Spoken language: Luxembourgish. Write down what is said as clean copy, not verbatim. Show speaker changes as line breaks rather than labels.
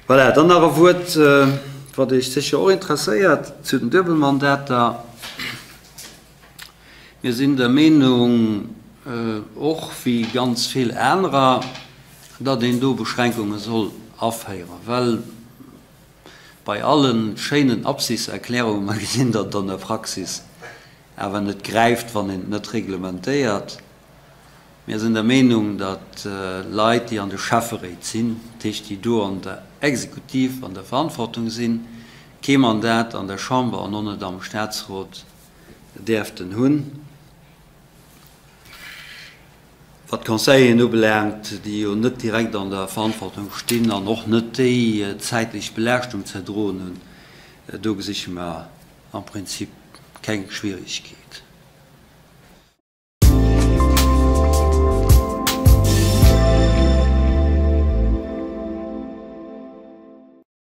Voilà, dann nach e Wuert, wat Iech sécher och interesséiert, zu den Duebelmandater. Mir sinn der Meenung, och wéi ganz vill anerer, datt een do Beschränkunge soll aféieren, well bei alle schéinen Absichtserklärungen mer gesinn, datt et an der Praxis awer net gräift, wann een et net reglementéiert. Mir sinn der Meenung, datt Leit, déi an de Schäfferéit sinn, dat heescht déi do an der Exekutiv an der Verantwortung sinn, kee Mandat an der Chamber an och net am Statsrot däerften hunn. Wat d'Conseilleren ubelaangt, déi jo net direkt an der Verantwortung stinn an och net déi zäitlech Belaaschtung ze droen hunn, do gesiche mer am Prinzip keng Schwierigkeet.